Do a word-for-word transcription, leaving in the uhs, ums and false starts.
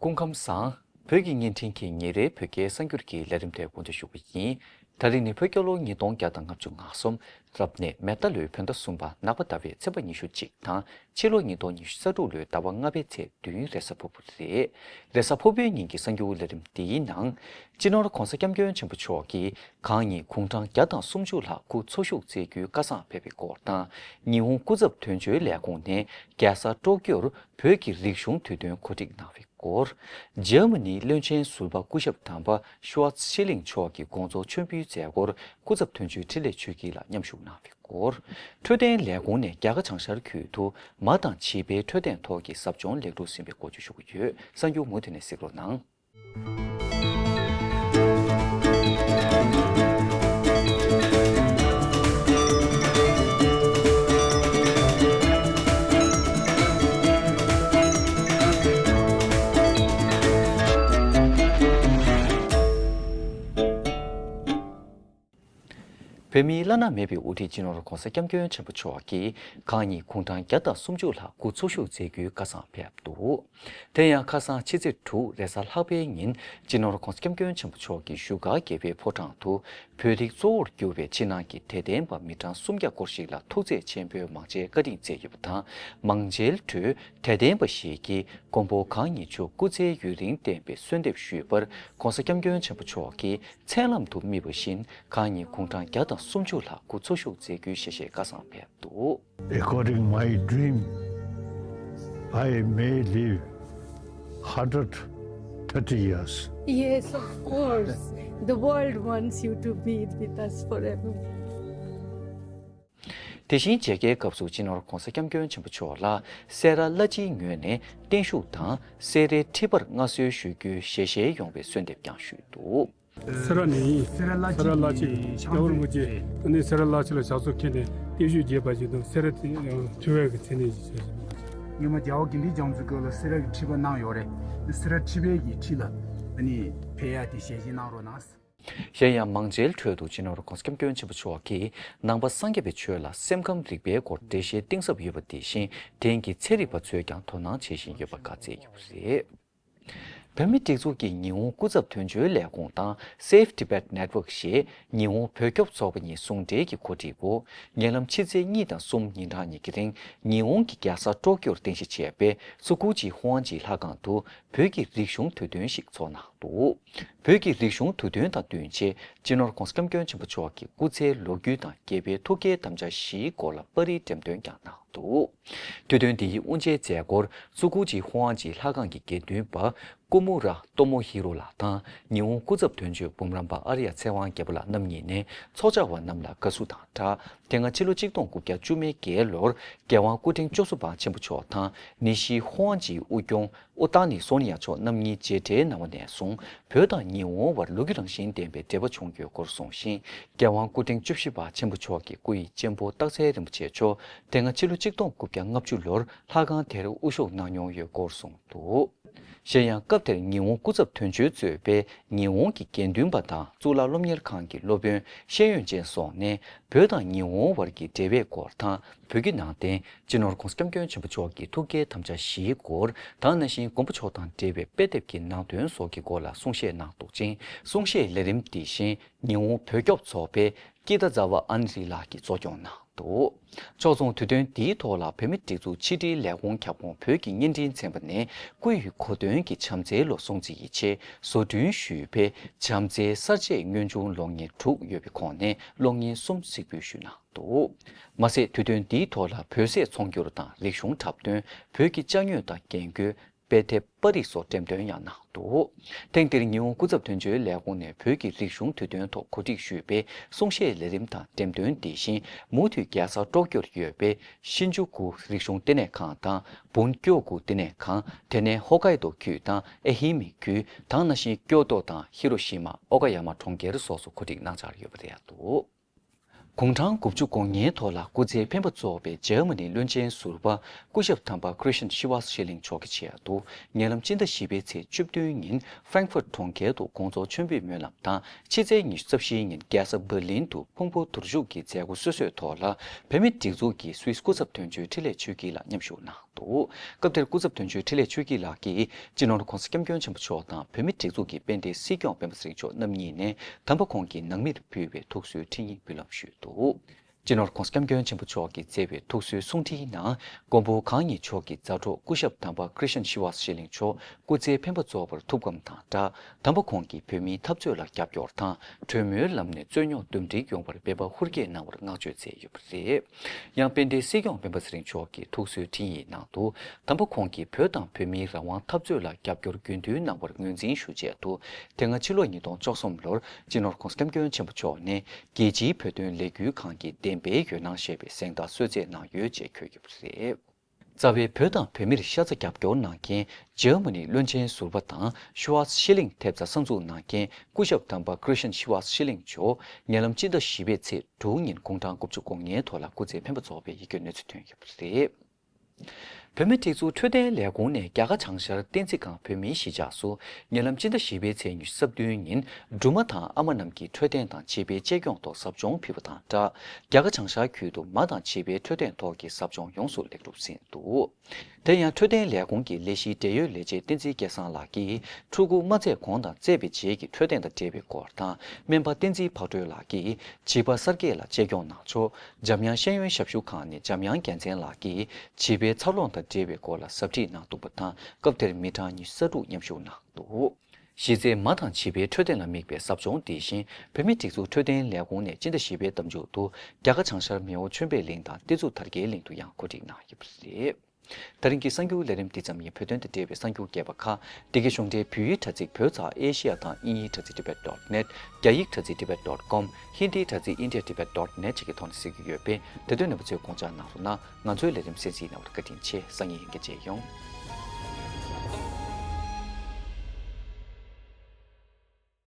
སྐུ་ཁམས་བཟང་། བོད་ཀྱི་བརྙན་འཕྲིན་གྱི་ཉིན་རེའི་བོད་སྐད་གསར་འགྱུར་གྱི་ལས་རིམ་དེ་གོ་སྒྲིག་ཞུ་བ་ཡིན། ད་རིང་ནི་བོད་རྒྱལ་ལོ་ཉིས་སྟོང་བརྒྱ་དང་ལྔ་བཅུ་ང་གསུམ། རབ་གནས་མེ་རྟ་ལོའི་བོད་ཟླ་གསུམ་པ་ནག་པ་ཟླ་བའི་ཚེས་པ་ཉི་ཤུ་གཅིག་དང་། ཕྱི་ལོ་ཉིས་སྟོང་ཉི་ཤུ་རྩ་དྲུག་ལོའི་ཟླ་བ་ལྔ་པའི་ཚེས་བདུན་རེས་གཟའ་ཕུར་བུ་རེད། རེས་གཟའ་ཕུར་བུའི་ཉིན་གྱི་གསར་འགྱུར་ལས་རིམ་འདིའི་ནང་། སྤྱི་ནོར་༧གོང་ས་༧སྐྱབས་མགོན་ཆེན་པོ་མཆོག་གིས་གང་ཉིད་དགུང་གྲངས་བརྒྱ་དང་སུམ་ཅུ་ལྷག་སྐུ་འཚོ་བཞུགས་མཛད་རྒྱུའི་བཀའ་བཟང་ཕེབས་པའི་སྐོར་དང་། ཉི་ཧོང་སྐུ་ཚབ་དོན་གཅོད་ལས་ཁུངས་ནས་རྒྱལ་ས་ཀྲོ་ཀྱོར་བོད་ཀྱི་རིག་གཞུང་དུས་སྟོན་གོ་སྒྲིག་གནང་བའི་སྐོར། འཇར་མ་ནིའི་བློན་ཆེན་ཟུར་པ་སྐུ་ཞབས་དམ་པ་ཤུ་ཝཱ་ཙི་ཤི་ལིང་མཆོག་གི་དགོངས་རྫོགས་མཆོད་འབུལ་མཛད་སྒོར་སྐུ་ཚབ་དོན་གཅོད་འཕྲིན་ལས་ཆོས་སྐྱིད་ལགས་མཉམ་ཞུགས་གནང་བའི་སྐོར། འཕྲོད་བསྟེན་ལས་ཁུངས་ནས་རྒྱ་གར་བྱང་ཤར་ཁུལ་དུ་མ་དང་བྱིས་པའི་འཕྲོད་བསྟེན་ཐོག་གི་ཟབ་སྦྱོང་ལེགས་གྲུབ་ཟིན་པའི་སྐོར་བརྗོད་ཞུ་གི་ཡོད། གསར་འགྱུར་མུ་མཐུད་ནས་གཟིགས་རོགས་གནང་། བོད་མིའི་བླ་ན་མེད་པའི་དབུ་ཁྲིད་སྤྱི་ནོར་༧གོང་ས་༧སྐྱབས་མགོན་ཆེན་པོ་མཆོག་གིས་གང་ཉིད་དགུང་གྲངས་བརྒྱ་དང་སུམ་ཅུ་ལྷག་སྐུ་འཚོ་བཞུགས་མཛད་རྒྱུའི་བཀའ་བཟང་ཕེབས་འདུག་དེ་ཡང་ཁ་སང་ཕྱི་ཚེས་དྲུག་རེས་གཟའ་ལྷག་པའི་ཉིན་སྤྱི་ནོར་༧གོང་ས་༧སྐྱབས་མགོན་ཆེན་པོ་མཆོག་གིས་བཞུགས་སྒར་རྒྱལ་བའི་ཕོ་བྲང་དུ་བོད་རིགས་གཙོ་བོར་གྱུར་པའི་ཕྱི་ནང་གི་དད་ལྡན་པ་མི་གྲངས་སུམ་བརྒྱ་སྐོར་ཞིག་ལ་ཐུགས་བརྩེ་ཆེན་པོས་མང་མཇལ་བཀའ་དྲིན་སྩལ་ཡོད་པ་དང་། མང་མཇལ་ཁྲོད་དད་ལྡན་པ་ཞིག་གིས་མགོན་པོ་གང་ཉིད་མཆོག་སྐུ་ཚེ་ཡུན་རིང་བརྟན་པའི་གསོལ་འདེབས་ཞུས་པར་༧གོང་ས་༧སྐྱབས་མགོན་ཆེན་པོ་མཆོག་གིས་མཚན་ལམ་དུ་དམིགས་པ་བཞིན་གང་ཉིད་དགུང་གྲངས་བརྒྱ་དང་སུམ་ཅུ་ལྷག་སྐུ་འཚོ་བཞུགས་མཛད་རྒྱུའི་ཞལ་བཞེས་བཀའ་བཟང་ཕེབས་འདུག According my dream, I may live hundred thirty years. Yes, of course. The world wants you to be with us forever. དེ་བཞིན་མཇལ་ཁའི་སྐབས་སུ་སྤྱི་ནོར་༧གོང་ས་༧སྐྱབས་མགོན་ཆེན་པོ་མཆོག་ལ་སེ་ར་བླ་སྤྱིའི་ངོས་ནས་བརྟན་བཞུགས་དང་སེ་རའི་ཁྲི་པར་མངའ་གསོལ་ཞུ་རྒྱུའི་ཞལ་བཞེས་ཡོང་བའི་གསོལ་འདེབས་ཀྱང་ཞུས་འདུག་སེ་ར་ནས་ཡིན། སེ་ར་བླ་སེ་ར་བླ་སྤྱི་སྤྱི་རྒྱལ་བ་རིན་པོ་ཆེ། ཨ་ནི་སེ་ར་བླ་སྤྱི་ལ་ཕྱག་འཚལ་ཁྱེར་ནས་བརྟན་བཞུགས་རྒྱས་པ་ཞིག་དང་སེ་ར་དེ་ཁྲི་པའི་གི་མཚན་གནས་ཞིག་བྱས་ཟིན། སྔོན་མ་རྒྱལ་བ་དགེ་འདུན་རྒྱ་མཚོ་སྐབས་ལ་སེ་ར་གི་ཁྲི་པ་གནང་ཡོད་རེད། སེ་ར་ཁྲི་པའི་གི་ཁྲི་ལ་ཨ་ནི་ཕེབས་ཡ་དེ་ཞལ་བཞེས་གནང་རོགས་གནང་། གཞན་ཡང་མང་མཇལ་ཁྲོད་དུ་སྤྱི་ནོར་༧གོང་ས་༧སྐྱབས་མགོན་ཆེན་པོ་མཆོག་གིས་ནང་པ་སངས་རྒྱས་པའི་ཆོས་ལ་སེམས་ཁམས་རིག་པའི་སྐོར་འགྲེལ་བཤད་གཏིང་ཟབ་ཡོད་པ་དེ་བཞིན་དེང་གི་ཚན་རིག་པ་ཚོས་ཀྱང་དོ་སྣང་བྱེད་བཞིན་ཡོད་པ་བཀའ་སྩལ་ཡོད་པ་རེད། བོད་མིའི་སྒྲིག་འཛུགས་ཀྱི་ཉི་ཧོང་སྐུ་ཚབ་དོན་གཅོད་ལས་ཁུངས་དང་Save Tibet Network ཞེས་ཉི་ཧོང་བོད་སྐྱོབ་ཚོགས་པ་གཉིས་ཟུང་འབྲེལ་གྱི་གོ་སྒྲིག་འོག་ཉེ་ལམ་ཕྱི་ཚེས་གཉིས་དང་གསུམ་ཉིན་གྲངས་གཉིས་ཀྱི་རིང་ཉི་ཧོང་གི་རྒྱལ་ས་ཀྲོ་ཀྱོར་རྟེན་གཞི་བྱས་པའི་ཙུ་ཀུ་ཅི་ཧོང་ཅི་ལྷ་ཁང་དུ་བོད་ཀྱི་རིག་གཞུང་དུས་སྟོན་ཞིག་ཚོགས་གནང་འདུག་བོད་ཀྱི་རིག་གཞུང་དུས་སྟོན་དང་བསྟུན་ཆེད་སྤྱི་ནོར་༧གོང་ས་༧སྐྱབས་མགོན་ཆེན་པོ་མཆོག་གི་སྐུ་ཚེའི་ལོ་རྒྱུས་དང་རྒྱལ་བའི་ཐུགས་བསྐྱེད་དམ་བཅའ་བཞིའི་སྐོར་ལ་པར་རིས་འགྲེམས་སྟོན་ཀྱང་གནང་འདུག་དུས་སྟོན་འདིའི་དབུ་འབྱེད་མཛད་སྒོར་ཙུ་ཀུ་ཅི་ཧོང་ཅི་ལྷ་ཁང་གི་དགེ་འདུན་པ་ཀུ་མུ་ར་ཏོ་མོ་ཧི་རོ་ལགས་དང་ཉི་ཧོང་སྐུ་ཚབ་དོན་གཅོད་འབུམ་རམས་པ་ཨར་ཡ་ཚེ་དབང་རྒྱལ་པོ་ལགས་རྣམ་གཉིས་ནས་ཚོགས་བཅར་བ་རྣམས་ལ་དགའ་བསུ་དང་སྦྲགས། དེ་སྔ་ཕྱི་ལོ་ཆིག་སྟོང་དགུ་བརྒྱ་བཅུ་མེད་བརྒྱད་ལོར་རྒྱལ་དབང་སྐུ་ཕྲེང་བཅུ་གསུམ་པ་ཆེན་པོ་མཆོག་དང་ནི་ཤི་ཧོང་ཅིའི་དབུ་སྐྱོང་ཨུ་ཏ་ནི་སོ་ནི་ཡ་མཆོག་རྣམ་གཉིས་མཇལ་འཕྲད་གནང་བ་ནས་བཟུང་བོད་དང་ཉི་ཧོང་བར་ལོ་རྒྱུས་རང་བཞིན་ལྡན་པའི་འབྲེལ་བ་བྱུང་ཡོད་སྐོར་གསུངས་ཤིང་། རྒྱལ་དབང་སྐུ་ཕྲེང་བཅུ་བཞི་པ་ཆེན་པོ་མཆོག་གི་སྐུ་ཡི་གཅེན་པོ་སྟག་འཚེར་རིན་པོ་ཆེ་མཆོག་དེ་སྔ་ཕྱི་ལོ་ཆིག་སྟོང་དགུ་བརྒྱ་ལྔ་བཅུ་ལོར་ལྷ་ཁང་དེར་དབུ་བཞུགས་གནང་མྱོང་ཡོད་སྐོར་གསུངས་འདུག་གཞན་ཡང་སྐབས་དེར་ཉི་ཧོང་སྐུ་ཚབ་དོན་གཅོད་གཙོས་པའི་ཉི་ཧོང་གི་དགེ་འདུན་པ་དང་གཙུག་ལག་སློབ་གཉེར་ཁང་གི་སློབ་དཔོན་ཤེས་ཡོན་ཅན་སོགས་ནས་བོད་དང་ཉི་ཧོང་བར་གྱི་འབྲེལ་བའི་སྐོར་དང་། བོད་བརྒྱུད་ནང་བསྟན་སྤྱི་ནོར་༧གོང་ས་༧སྐྱབས་མགོན་ཆེན་པོ་མཆོག་གི་ཐུགས་བསྐྱེད་དམ་བཅའ་བཞིའི་སྐོར་དང་། ན་ནིང་མགོན་པོ་མཆོག་དང་འབྲེལ་བའི་དཔེ་དེབ་ཀྱི་ནང་དོན་སོགས་ཀྱི་སྐོར་ལ་གསུང་བཤད་གནང་འདུག་ཅིང་། གསུང་བཤད་ལས་རིམ་འདི་བཞིན་ཉི་ཧོང་བོད་སྐྱོབ་ཚོགས་པའི་ཀི་ཏ་ཛ་ཝ་ཨན་རི་ལགས་ཀྱིས་གཙོ་སྐྱོང་གནང་འདུག་ཕྱོགས་མཚུངས་དུས་སྟོན་འདིའི་ཐོག་ལ་བོད་མིའི་སྒྲིག་འཛུགས་ཕྱི་དྲིལ་ལས་ཁུངས་ཁྱབ་ཁོངས་བོད་ཀྱི་བརྙན་འཕྲིན་ཚན་པ་ནས་སྐུ་ཡི་གོ་སྟོན་གྱི་བྱམས་བརྩེའི་ལོ་སྲུང་བརྩི་ཡི་ཆེད་བཟོ་སྐྲུན་ཞུས་པའི་བྱམས་བརྩེའི་གསར་བརྗེའི་སྔོན་བྱུང་གློག་བརྙན་དྲུག་ཡོད་པའི་ཁོངས་ནས་གློག་བརྙན་གསུམ་གཟིགས་འབུལ་ཞུས་གནང་འདུག་མ་ཟད་དུས་སྟོན་འདིའི་ཐོག་ལ་བོད་ཟས་ཚོང་སྒྱུར་དང་རིག་གཞུང་འཁྲབ་སྟོན། བོད་ཀྱི་ལྕགས་ཉོས་དང་རྒྱན་གོས། དཔེ་དེབ། པར་རིས་སོགས་འགྲེམས་སྟོན་ཡང་གནང་འདུག་ཐེངས་འདིར་ཉི་ཧོང་སྐུ་ཚབ་དོན་གཅོད་ལས་ཁུངས་ནས་བོད་ཀྱི་རིག་གཞུང་དུས་སྟོན་ཐོག་གོ་སྒྲིག་ཞུས་པའི་གསུང་བཤད་ལས་རིམ་དང་འགྲེམས་སྟོན་འདི་བཞིན་མུ་མཐུད་རྒྱལ་ས་ཀྲོ་ཀྱོར་ཡོད་པའི་ཤིན་ཇུ་ཀུ་རིག་གཞུང་ལྟེ་གནས་ཁང་དང་། བུན་ཀྱོ་ཀུ་ལྟེ་གནས་ཁང་། དེ་ནས་ཧོ་ཀའི་ཏོ་ཁུལ་དང་ཨེ་ཧི་མི་ཁུལ། དེ་ནང་བཞིན་ཀྱོ་ཏོ་དང་ཧི་རོ་ཤི་མ། ཨོ་ཀ་ཡ་མ་གྲོང་ཁྱེར་སོགས་སུ་གོ་སྒྲིག་གནང་འཆར་ཡོད་པ་རེད་འདུག་གུང་གྲངས་དགུ་བཅུ་གོ་ལྔའི་ཐོག་ལ་སྐུ་ཚེའི་འཕེན་པ་རྫོགས་པའི་འཇར་མ་ནིའི་བློན་ཆེན་ཟུར་པ་སྐུ་ཞབས་དམ་པ་ཁྲི་ཤན་ཤི་ཝ་ཤི་ལིང་མཆོག་གི་ཆེད་དུ་ཉེ་ལམ་སྤྱི་ཟླ་བཞི་པའི་ཚེས་བཅུ་བདུན་ཉིན་ཧྥ་རན་ཧྥུར་གྲོང་ཁྱེར་དུ་དགོངས་རྫོགས་མཆོད་འབུལ་སྨོན་ལམ་དང་། ཕྱི་ཚེས་ཉི་ཤུ་རྩ་བཞིའི་ཉིན་རྒྱལ་ས་འབར་ལིན་དུ་ཕུང་པོ་དུར་འཇུག་གི་མཛད་སྒོ་སོ་སོའི་ཐོག་ལ་བོད་མིའི་སྒྲིག་འཛུགས་ཀྱི་སུད་སི་སྐུ་ཚབ་དོན་གཅོད་འཕྲིན་ལས་ཆོས་སྐྱིད་ལགས་མཉམ་ཞུགས་གནང་ འདུག་སྐབས་དེར་སྐུ་ཚབ་དོན་གཅོད་འཕྲིན་ལས་ཆོས་སྐྱིད་ལགས་ཀྱིས་སྤྱི་ནོར་༸གོང་ས་༸སྐྱབས་མགོན་ཆེན་པོ་མཆོག་དང་བོད་མིའི་སྒྲིག་འཛུགས་ཀྱི་དཔལ་ལྡན་སྲིད་སྐྱོང་སྤེན་པ་ཚེ་རིང་མཆོག་རྣམ་གཉིས་ནས་དམ་པ་ཁོང་གིས་ནང་མིར་ཕུལ་བའི་ཐུགས་གསོའི་འཕྲིན་ཡིག་འབུལ་ལམ་ཞུས་འདུག་སྤྱི་ནོར་༸གོང་ས་༸སྐྱབས་མགོན་ཆེན་པོ་མཆོག་གིས་བསྩལ་བའི་ཐུགས་གསོའི་གསུང་འཕྲིན་ནང་། མགོན་པོ་གང་ཉིད་མཆོག་གི་མཛའ་གྲོགས་སྐུ་ཞབས་དམ་པ་ཀྲི་ཤན་ཤི་ཝ་ཤི་ལིང་མཆོག་སྐུ་ཚེ་འཕེན་པ་རྫོགས་པར་ཐུགས་དགའ་བ་དང་སྦྲགས། དམ་པ་ཁོང་གིས་བོད་མིའི་འཐབ་རྩོད་ལ་རྒྱབ་སྐྱོར་དང་། གྲོས་མོལ་ལམ་ནས་རྩོད་རྙོག་འདུམ་འགྲིག་ཡོང་བར་འབད་པ་ཧུར་བསྐྱེད་གནང་བར་བསྔགས་བརྗོད་མཛད་ཡོད་པ་རེད། ཡང་དཔལ་ལྡན་སྲིད་སྐྱོང་སྤེན་པ་ཚེ་རིང་མཆོག་གིས་ཐུགས་གསོའི་འཕྲིན་ཡིག་ནང་དུ། དམ་པ་ཁོང་གིས་བོད་དང་བོད་མིའི་རང་དབང་འཐབ་རྩོད་ལ་རྒྱབ་སྐྱོར་རྒྱུན་མཐུད་གནང་བར་ངོས་འཛིན་ཞུ་ཆེད་དུ། དེ་སྔ་ཕྱི་ལོ་ཉིས་སྟོང་བཅུ་གསུམ་ལོར་སྤྱི་ནོར་༸གོང་ས་༸སྐྱབས་མགོན་ཆེན་པོ་མཆོག་ནས་རྒྱལ་སྤྱིའི་བོད་དོན་ལས་འགུལ་ཁང་གི་བདེན་པའི་འོད་སྣང་ཞེས་པའི་གཟེངས་རྟགས་གསོལ་སྩལ་གནང་ཡོད་ཅེས་འཁོད་ཡོད་པ་རེད། རྩ་བའི་བོད་དང་བོད་མིར་ཤ་ཚ་རྒྱབ་སྐྱོར་གནང་མཁན་འཇར་མ་ནི་བློན་ཆེན་ཟུར་པ་དང་ཤུ་ཝ་ཤི་ལིང་ཐེབས་རྩ་གསར་འཛུགས་གནང་མཁན་སྐུ་ཞབས་དམ་པ་ཀྲི་ཤན་ཤི་ཝ་ཤི་ལིང་མཆོག་ཉེ་ལམ་སྤྱི་ཟླ་བཞི་པའི་ཚེས་དྲུག་ཉིན་དགུང་གྲངས་དགུ་བཅུ་གོ་ལྔའི་ཐོག་ལ་སྐུ་ཚེ་འཕེན་པ་རྫོགས་པའི་ཡི་གེ་གནས་ཚུལ་ཐོན་ཡོད་པ་རེད། བོད་མིའི་སྒྲིག་འཛུགས་འཕྲོད་བསྟེན་ལས་ཁུངས་ནས་རྒྱ་གར་བྱང་ཤར་བསྟན་འཛིན་སྒང་བོད་མིའི་གཞིས་ཆགས་སུ་ཉེ་ལམ་སྤྱི་ཟླ་བཞི་པའི་ཚེས་ཉི་ཤུ་རྩ་བདུན་ཉིན་སྦྲུམ་མ་དང་ཨ་མ་རྣམས་ཀྱི་འཕྲོད་བསྟེན་དང་བྱིས་པའི་གཅེས་སྐྱོང་ཐོག་ཟབ་སྦྱོང་ཕུལ་བ་དང་སྦྲགས། རྒྱ་གར་བྱང་ཤར་ཁུལ་དུ་མ་དང་བྱིས་པའི་འཕྲོད་བསྟེན་ཐོག་གི་ཟབ་སྦྱོང་ཡོངས་སུ་ལེགས་གྲུབ་ཟིན་འདུག་དེ་ཡང་འཕྲོད་བསྟེན་ལས་ཁུངས་ཀྱི་ལས་གཞིའི་འབྲེལ་ཡོད་ལས་བྱེད་བསྟན་འཛིན་སྐལ་བཟང་ལགས་ཀྱིས་ཕྲུ་གུ་མ་བཙས་གོང་དང་བཙས་པའི་རྗེས་ཀྱི་འཕྲོད་བསྟེན་དང་འབྲེལ་བའི་སྐོར་དང་། སྨན་པ་བསྟན་འཛིན་བག་གྲོས་ལགས་ཀྱིས་བྱིས་པ་གསར་སྐྱེས་ལ་གཅེས་སྐྱོང་གནང་ཕྱོགས། འཇམ་དབྱངས་ཤེས་ཡོན་ཞབས་ཞུ་ཁང་ནས་འཇམ་དབྱངས་རྒྱལ་མཚན་ལགས་ཀྱིས་བྱིས་པའི་འཚར་ལོངས་དང་འབྲེལ་བའི་སྐོར་ལ་ཟབ་ཁྲིད་གནང་འདུག་པ་དང་། སྐབས་དེར་མི་གྲངས་ཉི་ཤུ་རྩ་དྲུག་མཉམ་ཞུགས་གནང་འདུག་གཞི་རྩའི་མ་དང་བྱིས་པའི་འཕྲོད་བསྟེན་ལ་དམིགས་པའི་ཟབ་སྦྱོང་འདི་བཞིན་བོད་མིའི་སྒྲིག་འཛུགས་འཕྲོད་བསྟེན་ལས་ཁུངས་ནས་སྤྱི་ཟླ་བཞི་པའི་གདམ་འཇུག་ཏུ་རྒྱ་གར་བྱང་ཤར་མེའོ་ཆོས་འཕེལ་གླིང་དང་གཏེར་མཛོད་དར་རྒྱས་གླིང་དུ་ཡང་གོ་སྒྲིག་གནང་ཡོད་པ་རེད། ད་རིང་གི་གསར་འགྱུར་ལས་རིམ་འདི་ཙམ་ཡིན། བོད་དོན་དང་འབྲེལ་བའི་གསར་འགྱུར་རྒྱས་པ་ཁག་འདི་གའི་གཞུང་འབྲེལ་བོད་ཡིག་དྲ་ཚིགས་བོད་ཚགས་ཨེ་ཤི་ཡ་དང་དབྱིན་ཡིག་དྲ་ཚིགས་tibet dot net། རྒྱ་ཡིག་དྲ་ཚིགས་tibet dot com། ཧིན་དིའི་དྲ་ཚིགས་india tibet dot net བཅས་ཀྱི་ཐོག་ནས་གཟིགས་ཀྱི་ཡོད་པས། དེ་དོན་རྣམ་པ་ཚོས་དགོངས་འཇགས་གནང་རོགས་གནང་། ང་ཚོའི་ལས་རིམ་གསན་གཟིགས་གནང་བར་བཀའ་དྲིན་ཆེ། སང་ཉིན་ཡང་བསྐྱར་མཇལ་ཡོང་།